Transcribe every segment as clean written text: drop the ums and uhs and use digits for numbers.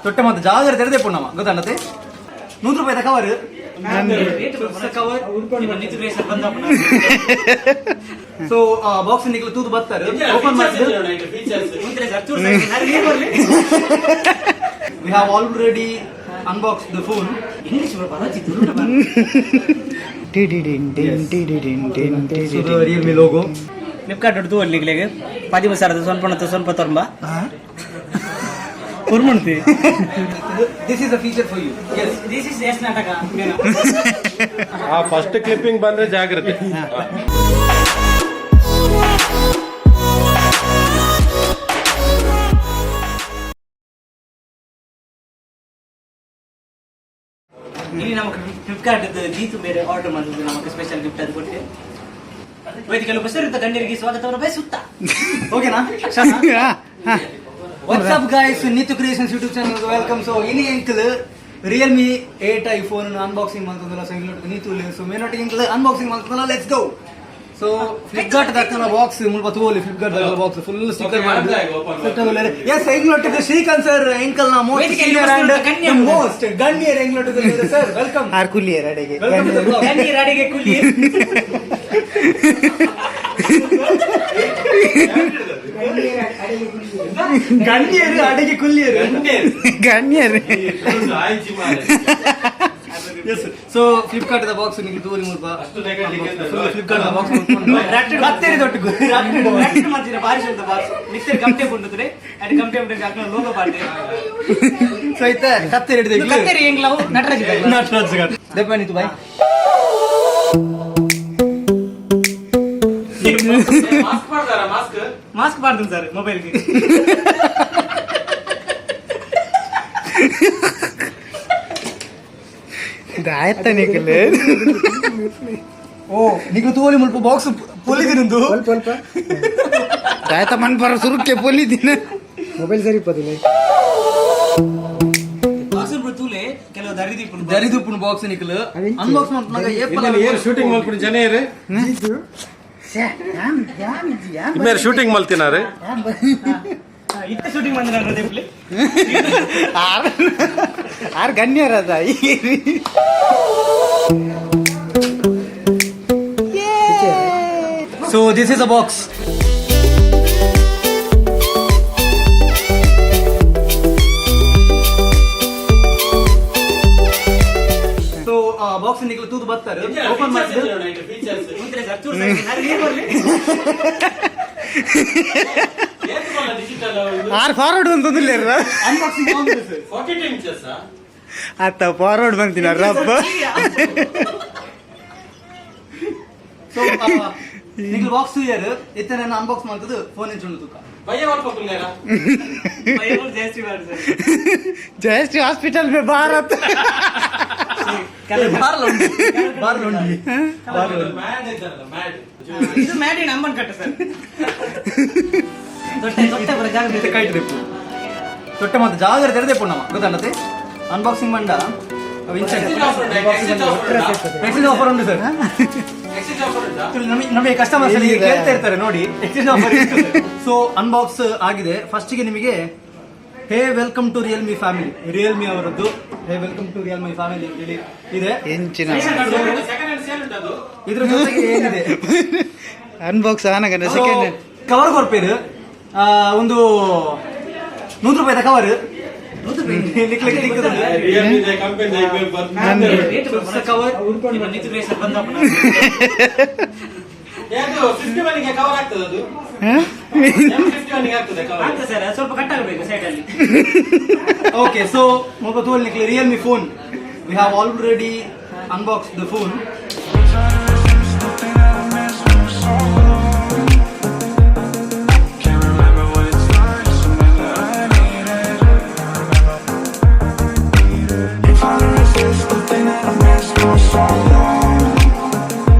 ತೊಟ್ಟೆ ಮತ್ತೆ ಜಾಗ್ರತೆ ತೆರೆದೇ ಪುಣ್ಣಮ್ಮ ಗೊತ್ತಣ್ಣತೆ. 100 ರೂಪಾಯಿದ ಕವರ್ ಕವರ್. ಸೊ ಬಾಕ್ಸ್ ನಿಕ್ಲು ತೂದು ಬರ್ತಾರೆ, ಓಪನ್ ಮಾಡಿದ್ದು. We have already unbox the phone. English. So the Realme logo. Flipkart ತೂವಲ್ಲಿ ನಿಕ್ಲೆಗ್ 13,000 ಸ್ವಲ್ಪ ಸ್ವಲ್ಪ ತೊಂಬ ಕುರ್ಮುಣ್ತಿ. This is a feature for you, yes. This is S ನಾಟಕ. ಆ ಫಸ್ಟ್ ಕ್ಲಿಪ್ಪಿಂಗ್ ಬಂದ್ರೆ ಜಾಗ್ರತೆ. ಇಲ್ಲಿ ನಮಕ್ ಫ್ಲಿಪ್ಕಾರ್ಟ್ ಜೀತು ಬೇರೆ ಆರ್ಡರ್ ಮಾಡಿದ್ದು, ನಮಗೆ ಸ್ಪೆಷಲ್ ಗಿಫ್ಟ್ ಅದು ಕೊಟ್ಟೆ. ವೈದಿಕ ಬಸರಿದ್ದ ಗಣ್ಯರಿಗೆ ಸ್ವಾಗತವನ್ನು ಬಯಸುತ್ತಾ. ಓಕೆನಾ? What's up guys, Neetu Creations YouTube channel welcome. So ಇನಿ ಎಂಕಲ್ ರಿಯಲ್ಮಿ 8 I phone unboxing ಮಾಡ್ತದಲ್ಲ. ಸೊ ಇಂಗ್ಲೋಟ್ ನೀತು, ಸೊ ಮೇನೊಟ್ಟಿಗೆ ಎಂಕಲ್ ಅನ್ಬಾಕ್ಸಿಂಗ್ ಮಾಡ್ತದಲ್ಲ. Let's go. So Flipkart ದಕ್ಕನ ಬಾಕ್ಸ್ ಮುಲ್ಪ ತೋಲಿ. ಫ್ಲಿಪ್ಕಾರ್ಟ್ ದಕ್ಕನ ಬಾಕ್ಸ್ ಫುಲ್ ಸ್ಟಿಕ್ಕರ್ ಮಾಡಿ. ಎಸ್, ಎಂಗ್ಲೊಟ್ಟಿಗೆ ಶ್ರೀಕಾಂತ್ ಸರ್ ಎಂಕಲ್ ನ ಮೋಸ್ಟ್ ವೇದಿಕೆ ಸೀನಿಯರ್ ಅಂಡ್ ಗಣ್ಯ. ಮೋಸ್ಟ್ ಗಣ್ಯರ್ ಎಂಗ್ಲೊಟ್ಟಿಗೆ. Sir, welcome. R ಕುಲ್ಲಿಯರ್ ಅಡೆಗೆ. Welcome to the blog. ಗಣ್ಯರ ಅಡಿಗೆ ಕುಲ್ಲಿ. ಗಣ್ಯರು ಅಡಿಗೆ ಕುಲ್ಲಿಯರು. ಗಣ್ಯರ್. ಎಸ್, ಸೊ ಫ್ಲಿಪ್ಕಾರ್ಟ್ the box ನಿಮಗೆ ತೋರಿ ಮುಲ್ಪ. ಫ್ಲಿಪ್ಕಾರ್ಟ್ ಬಾಕ್ಸ್ ಕತ್ತರಿ ದೊಡ್ಡ. ರಟ್ಟು ಮಾಡ್ತೀರಾ ಬಾರಿಸ್ ಅಂತ ಬಾಕ್ಸ್ ಮಿಕ್ಸರ್ ಕಂಪ್ನಿ ಕೊಂಡಿದ್ರೆ ಅಂಡ್ ಕಂಪ್ನಿ ಹಾಕೊಂಡು ಲೋಗೋ ಪಾಡ್ದೆ. ಸೊ ಐತೆ ಕತ್ತರಿ ಹಿಡಿದು. ಕತ್ತರಿ ಹೆಂಗ್ಲಾವು ನಟರಾಜ್. ನಟರಾಜ್ ದೆಪ್ಪನಿತ್ತು ಬಾಯ್. ಮಾಸ್ಕ್ ಮಾಡ್ತಾರ ಮಾಸ್ಕ್? ಮಾಸ್ಕ್ ಪಾಡ್ದು ಸರ್ ಮೊಬೈಲ್ಗೆ. ಆಯ್ತ ನಿಖಲ್. ಓ, ನಿಗು ತೋಲಿ ಮುಲ್ಪ ಬಾಕ್ಸ್ ಪೊಲಿದಿನಂದು. ಸ್ವಲ್ಪ ಆಯ್ತ ಮನ್ ಬರ ಸುರುಕ್ಕೆ ಪೊಲಿದಿನ. ಮೊಬೈಲ್ ಸರಿ ಪದಿಲ್ಲ. ಬಾಕ್ಸ್ ತೂಲೆ ಕೆಲವು ದರಿದಿಪ್ಪು. ದರಿದುಪ್ಪುನ ಬಾಕ್ಸ್ ನಿಕಲ್ ಅನ್ಬಾಕ್ಸ್ ಮಾಡ್ತಾಗ ಏಪಲ. ಏರ್ ಶೂಟಿಂಗ್ ಮಲ್ಪುನ ಜನ ಏರು ಇಮ್ಮೇರು ಶೂಟಿಂಗ್ ಮಲ್ತಿನಾರು. ಇತ್ತ ಶೂಟಿಂಗ್ ಬಂದ ನಾನು ದೆಪ್ಲಿ. ಆರ್ ಆರ್ ಗಣ್ಯರ ಅದ. So this is a box. So box ನಿಕಲ್ ತೂದು ಬರ್ತಾರೆ, ಓಪನ್ ಮಾಡಿದ್ದು. ಆರ್ ಫಾರ್ವರ್ಡ್ ಅಂತಂದಿಲ್ಲ. ಅನ್ಬಾಕ್ಸಿಂಗ್. ಇಂಚಸ್. ಆತ ಫಾರ್ವರ್ಡ್ ಬಂತಿನ ರಬ್ಬ. ಸೊ ನಿಕಲ್ ಬಾಕ್ಸ್ ಇಯರ್ ಇತ್ತ ನಾನು ಅನ್ಬಾಕ್ಸ್ ಮಾಡ್ತದ್ದು ಫೋನ್ ಇಂಚ್ ಉಂಡು ತೂಕ. ಭಯ ಅಲ್ಪ ಕುಲ್ಲೇರ. ಜಾಸ್ತಿ ಮಾಡಿ ಸರ್. ಜಯಶ್ರೀ ಹಾಸ್ಪಿಟಲ್ ಮೇ ಭಾರತ್. ಬಾರ್ಲ ಉಂಡು ಬಾರ್ಲ ಉಂಡು ಬಾರ್ಲ. ಮ್ಯಾಡ್ ಇದ್ದಾರಲ್ಲ ಮ್ಯಾಡ್. ಇದು ಮ್ಯಾಡಿನ ಅಮ್ಮನ್ ಕಟ್ಟ ಸರ್. ದೊಡ್ಡ ದೊಡ್ಡ ಬರ ಜಾಗ್ರತೆ. ಕೈಟ್ ದೆಪ್ಪು ತೊಟ್ಟೆ ಮತ್ತೆ ಜಾಗ್ರತೆ ತೆರೆದೇ ಪುಣ್ಣಮ್ಮ ಗೊತ್ತಣ್ಣತೆ. ಅನ್ಬಾಕ್ಸಿಂಗ್ ಮಂಡ. ಎಕ್ಸ್ಚೇಂಜ್ ಆಫರ್ ಉಂಟು ಸರ್. ಎಕ್ಸ್ಚೇಂಜ್ ಆಫರ್ ಉಂಟಾ? ನಮಗೆ ಕಸ್ಟಮರ್ಸ್ ಕೇಳ್ತಾ ಇರ್ತಾರೆ ನೋಡಿ, ಎಕ್ಸ್ಚೇಂಜ್ ಆಫರ್. ಸೊ ಅನ್ಬಾಕ್ಸ್ ಆಗಿದೆ. ಫಸ್ಟ್ಗೆ ನಿಮಗೆ "Hey, welcome to Realme family", Realme ಅವರದ್ದು "Hey, welcome to Realme family" ಅಂತೇಳಿ ಇದೆ. ಎಂಚಿನ. ಸೆಕೆಂಡ್ ಹ್ಯಾಂಡ್ ಸೇಲ್ ಉಂಟು ಅದು. ಇದ್ರ ಜೊತೆಗೆ ಏನಿದೆ? ಅನ್ಬಾಕ್ಸ್ ಆನಗನ ಸೆಕೆಂಡ್. ಕವರ್ ಕೊರ್ಪೇರು ಒಂದು 100 ರೂಪಾಯಿದ ಕವರ್. Realme company. ಕವರ್. ಅದು 51 ಗೆ ಕವರ್ ಆಗ್ತದೆ ಅದು. 51 ಗೆ ಆಗ್ತದೆ ಕವರ್. ಆಗ್ತದೆ ಸರ್, ಸ್ವಲ್ಪ ಕಟ್ ಆಗಬೇಕು ಸೈಡ್ ಅಲ್ಲಿ. ಓಕೆ, ಸೊ ಮುಲ್ಪ ತೋಲ್ನಿಕ್ಲೆ Realme phone. We have already unbox the phone. Can't remember what it's like, something that I needed. If I don't resist the thing that I missed for so long.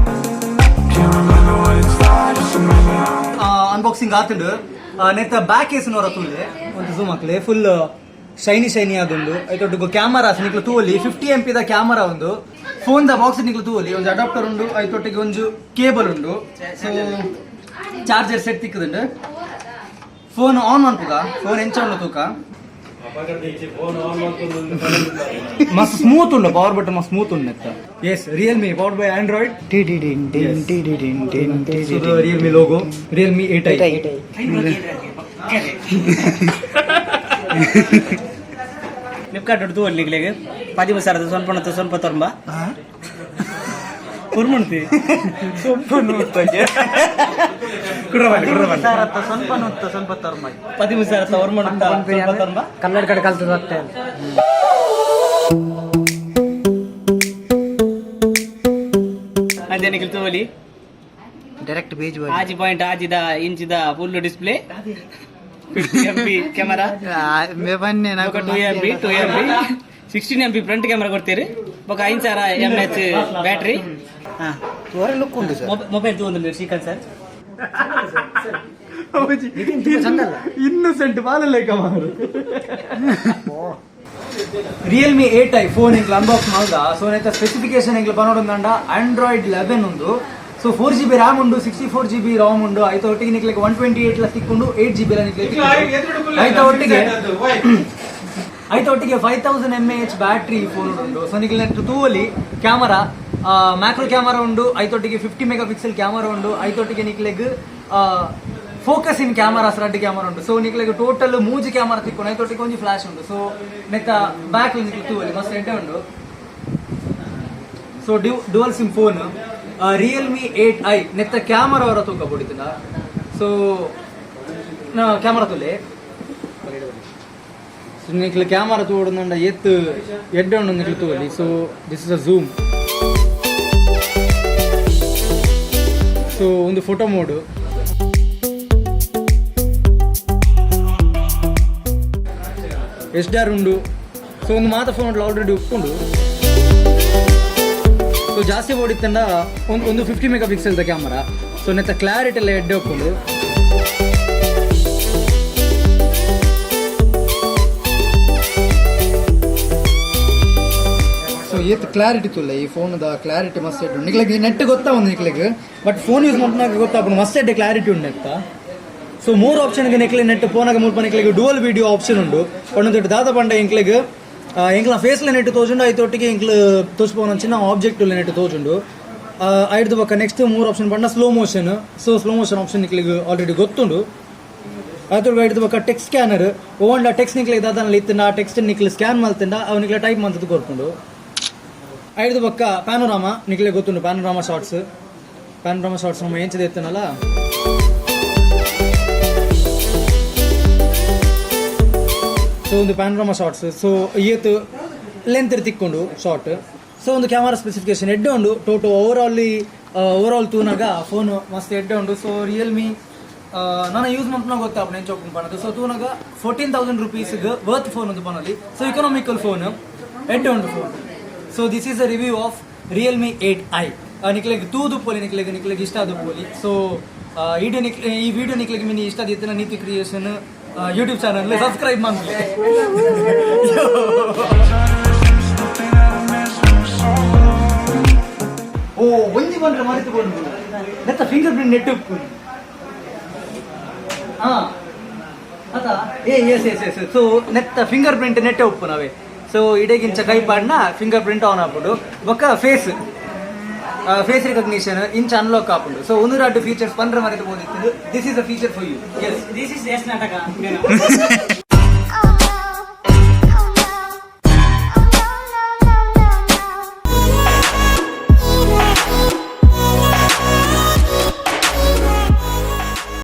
Can't remember what it's like, just remember. Unboxing ಆತುಂಡು. ನೆತ್ತ back case ನೋರ ತೂಲೆ ಒಂದು zoom ಹಾಕ್ಲೆ. Full shiny shiny ಆದುಂಡು. ಐತೊಟ್ಟುಗು camera ನಿಕ್ಲು ತೂವಲಿ, 50 MP the camera ಒಂದು. Phone the box ನಿಕ್ಲು ತೂವಲಿ, ಒಂದು adapter ಉಂಡು, ಐತೊಟ್ಟಿಗೆ ಒಂದು cable ಉಂಡು. ಸೊ ಚಾರ್ಜರ್ ಸೆಟ್ ತಿಕ್ಕದುಂಡು. ಫೋನ್ ಆನ್ ಮನ್ಪುಗ. ಫೋನ್ ಎಂಚ ಉಂಡು ತೂಕ. ಮಸ್ತ್ ಸ್ಮೂತ್ ಉಂಡು ಪವರ್ ಬಟನ್, ಮಸ್ತ್ ಸ್ಮೂತ್ ಉಂಡು ನೆತ್ತ. S, Realme powered by Android. Realme logo, Realme 8 I. Flipkart ಉಡ್ದು ನಿಗ್ಲಿಗೆ 13,000 ಸ್ವಲ್ಪ ತೊಂಬ ಕುರ್ಮುಣ್ತಿ. ಸ್ವಲ್ಪ ನುತ್ತ ಸ್ವಲ್ಪ ತರ್ಮ. 13,000 ಒರ್ಮುಣುತ್ತ ಸ್ವಲ್ಪ ತೊಂಬ. ಕನ್ನಡ ಕಡೆ ಕಲ್ತದತ್ತೆ. ಅದೇ ನಿಖಿಲ್ ತೋಲಿ. ಡೈರೆಕ್ಟ್ ಬೇಜ್. ಆಜಿ ಪಾಯಿಂಟ್ ಆಜಿದ ಇಂಚಿದ ಫುಲ್ ಡಿಸ್ಪ್ಲೇ, 50 MB camera. ಬನ್ನಿ. 2 MB, 2 MB, 16 MB front camera ಕೊಡ್ತೀರಿ. ಬೊಕ 5000 mAh battery. Look ಉಂಟು ಸರ್. ಮೊಬೈಲ್ ತಗೊಂಡು ಶ್ರೀಕಾಂತ್ ಸರ್. ಇನ್ನಸೆಂಟ್ ಬಾಲಲೇಖ ಮಾರು. ರಿಯಲ್ಮಿ 8 I phone ಎಂಕ್ಲ ಅನ್ಬಾಕ್ಸ್ ಮಲ್ದ. ಸೊ ನೆತ್ತ ಸ್ಪೆಸಿಫಿಕೇಶನ್ ಎಂಕ್ಲ ಪನೊಡೊಂದಂಡ, ಆಂಡ್ರಾಯ್ಡ್ 11 ಉಂದು. ಸೊ 4 GB RAM ಉಂಡು, 64 GB Ram ಉಂಡು. ಐತ ಒಟ್ಟಿಗೆ ನಿಕ್ಲೆಗ್ 128 ಲ ತಿಕ್ಕುಂಡು, 8 GB ಲ ನಿಕ್ಲೆಗ್ ತಿಕ್ಕುಂಡು. ಐತ ಒಟ್ಟಿಗೆ 5000 mAh battery phone ಉಂಡು. ಸೊ ನಿಕ್ಲೆ ನೆಟ್ ತೂವಲಿ, ಕ್ಯಾಮರಾ ಮ್ಯಾಕ್ರೋ ಕ್ಯಾಮರಾ ಉಂಡು. ಐತೊಟ್ಟಿಗೆ 50 ಮೆಗಾ ಪಿಕ್ಸೆಲ್ ಕ್ಯಾಮರಾ ಉಂಡು. ಐತೊಟ್ಟಿಗೆ ನಿಕ್ಲೆಗ್ ಫೋಕಸ್ ಇನ್ ಕ್ಯಾಮರಾಸ್ ರಡ್ಡ್ ಕ್ಯಾಮರಾ ಉಂಡು. ಸೊ ನಿಕ್ಲೆಗ್ ಟೋಟಲ್ ಮೂಜಿ ಕ್ಯಾಮರಾ ತಿಕ್ಕುಂಡು. ಐತೊಟ್ಟಿಗೆ ಒಂಜಿ ಫ್ಲಾಶ್ ಉಂಡು. ಸೊ ನೆತ್ತ ಬ್ಯಾಕ್ ನಿಕ್ಲೆ ತೂವಲಿ, ಮಸ್ತ್ ಎಡ್ಡೆ ಉಂಡು. ಸೊ dual sim phone Realme 8 I. ನೆತ್ತ ಕ್ಯಾಮರಾ ಅವರ ತೂಕ ಪೊಡಿತುಂಡ. ಸೊ ಕ್ಯಾಮರಾ ತುಲೆ. ಸೊ ನಿಕ್ಲೆ ಕ್ಯಾಮರಾ ತೂವೊಡುಂಡ ಏತ್ ಎಡ್ಡೆ ಉಂಡು ನಿಕ್ಲೆ ತೂವಲಿ. So this is a zoom. So ಒಂದು ಫೋಟೋ ಮೋಡ್, ಎಚ್ ಡಿ ಆರ್ ಉಂಡು. ಸೊ ಒಂದು ಮಾತ ಫೋನ್ ಆಲ್ರೆಡಿ ಉಪ್ಪುಂಡು. ಸೊ ಜಾಸ್ತಿ ಓಡಿತ್ತಂಡ ಒಂದು ಒಂದು 50 ಮೆಗಾ ಪಿಕ್ಸೆಲ್ ಕ್ಯಾಮರಾ. ಸೊ ನೆತ್ತ ಕ್ಲಾರಿಟಿ ಎಲ್ಲ ಎಡ್ಡೆ ಉಪ್ಪುಂಡು. ಸೊ ಏತ್ ಕ್ಲಾರಿಟಿ ತುಲ್ಲ ಈ ಫೋನ್ದ ಕ್ಲಾರಿಟಿ ಮಸ್ತ್ ಎಡ್ಡೆ ಉಂಡು. ನಿಕ್ಲೆಗ್ ನೆಟ್ ಗೊತ್ತಾ ಒಂದು ನಿಕ್ಲೆಗ್, ಬಟ್ ಫೋನ್ ಯೂಸ್ ಮಲ್ಪುನಾಗ ಗೊತ್ತಾಪುಂಡು, ಮಸ್ತ್ ಎಡ್ಡೆ ಕ್ಲಾರಿಟಿ ಉಂಡು ನೆತ್ತ. ಸೊ ಮೂರು ಆಪ್ಷನ್ ನಿಕ್ಲೆ ನೆಟ್ ಪೋನಾಗ ಮುಲ್ಪ ನಿಕ್ಲೆಗ್ ಡುವಲ್ ವಿಡಿಯೋ ಆಪ್ಷನ್ ಉಂಡು. ಪಂಡ ದಾದ ಪಂಡ ಎಂಕ್ಲೆಗ್ ಎಂಕ್ಲ ಫೇಸ್ಲ ನೆಟ್ ತೋಜುಂಡು. ಐತೊಟ್ಟಿಗೆ ಎಂಕ್ಲು ತೋಜ್ಪೋನ ಚಿನ್ನ ಆಬ್ಜೆಕ್ಟ್ ನೆಟ್ ತೋಜುಂಡು. ಐಡ್ದು ಬೊಕ್ಕ ನೆಕ್ಸ್ಟ್ ಮೂರು ಆಪ್ಷನ್ ಪಂಡ slow motion. So slow motion option ನಿಕ್ಲೆಗ್ ಆಲ್ರೆಡಿ ಗೊತ್ತುಂಡು. ಐತೊಟ್ಟಿಗೆ ಐಡ್ದು ಬೊಕ್ಕ ಟೆಕ್ಸ್ಟ್ ಸ್ಕ್ಯಾನರ್. ಓಂಡ ಟೆಕ್ಸ್ಟ್ ನಿಕ್ಲೆಗ್ ದಾದನ ಇತ್ತಿಂಡ ಆ ಟೆಕ್ಸ್ಟ್ ನಿಕ್ಲೆ ಸ್ಕ್ಯಾನ್ ಮಲ್ತಿಂಡ ಅವು ನಿಕ್ಲೆ ಟೈಪ್ ಮಂತದ್ದು ಕೊರ್ಪುಂಡು. ಐಡ್ದು ಬೊಕ್ಕ ಪ್ಯಾನೋರಾಮ ನಿಕ್ಲೆ ಗೊತ್ತುಂಡು. ಪ್ಯಾನೋರಾಮ ಶಾಟ್ಸ್, ಪ್ಯಾನೋರಾಮ ಶಾಟ್ಸ್ ನಮ್ಮ ಎಂಚದ ಇತ್ತನಲ್ಲ. ಸೊ ಒಂದು ಪ್ಯಾನೋರಾಮ ಶಾಟ್ಸ್. ಸೊ ಏತ್ ಲೆಂತ್ ತಿಕ್ಕೊಂಡು ಶಾರ್ಟ್. ಸೊ ಒಂದು ಕ್ಯಾಮರಾ ಸ್ಪೆಸಿಫಿಕೇಶನ್ ಎಡ್ಡೆ ಉಂಡು. ಟೋಟೋ ಓವರ್ ಆಲ್ ತೂನಾಗ ಫೋನ್ ಮಸ್ತ್ ಎಡ್ಡೆ ಉಂಡು. ಸೊ ರಿಯಲ್ಮಿ ನಾನು ಯೂಸ್ ಮಲ್ಪುನಾಗ ಗೊತ್ತಾಪುಂಡು ಎಂಚ ಉಪ್ಪುಂಡು ಪನದು. ಸೊ ತೂನಾಗ 14,000 ರುಪೀಸ್ ವರ್ತ್ ಫೋನ್ ಒಂದು ಪನೊಲಿ. ಸೊ ಇಕನಾಮಿಕಲ್ ಫೋನ್, ಎಡ್ಡೆ ಉಂಡು phone. So this is a review of Realme 8 I. ನಿಕ್ಲೆಗ್ ತೂದು ಪೋಲಿ, ನಿಕ್ಲೆಗ್ ನಿಕ್ಲೆಗ್ ಇಷ್ಟ ಆದ ಪೋಲಿ. ಸೊ ಈ ವಿಡಿಯೋ ನಿಕ್ಲೆಗ್ ಮಿನಿ ಇಷ್ಟ ಆದಿತ್ತಿನ ನೀತಿ ಕ್ರಿಯೇಷನ್ ಯೂಟ್ಯೂಬ್ ಚಾನಲ್ ಸಬ್ಸ್ಕ್ರೈಬ್ ಮಾಡ್ಲಿ. Trying to resist the thing that I miss for so long. ಓ, ಒಂಜಿ ಬಂದ್ರೆ ಮರೆತು ಕೊಂಡು ನೆತ್ತ ಫಿಂಗರ್ ಪ್ರಿಂಟ್ ನೆಟ್ ಉಪ್ಪು. ಹಾ, ಅದ ಏ ಎಸ್ ಎಸ್ ಎಸ್. ಸೊ ನೆತ್ತ ಫಿಂಗರ್ ಪ್ರಿಂಟ್ ನೆಟ್ಟೆ ಉಪ್ಪು ನಾವೇ. ಸೊ ಇಡಗಿಂಚ ಕೈ ಪಾಡ್ನ ಫಿಂಗರ್ ಪ್ರಿಂಟ್ ಆನ್ ಆಪುಂಡು. ಬೊಕ್ಕ ಫೇಸ್ ಫೇಸ್ ರಿಕಗ್ನಿಷನ್ ಇಂಚ ಅನ್ಲಾಕ್ ಆಪುಂಡು. ಸೊ ಒಂದು ರಡ್ಡು ಫೀಚರ್ಸ್ ಪಂದ್ರ ಮರೆತು ಬೋದಿತ್ತು. This is a feature for you, yes. This is S ನಾಟಕ.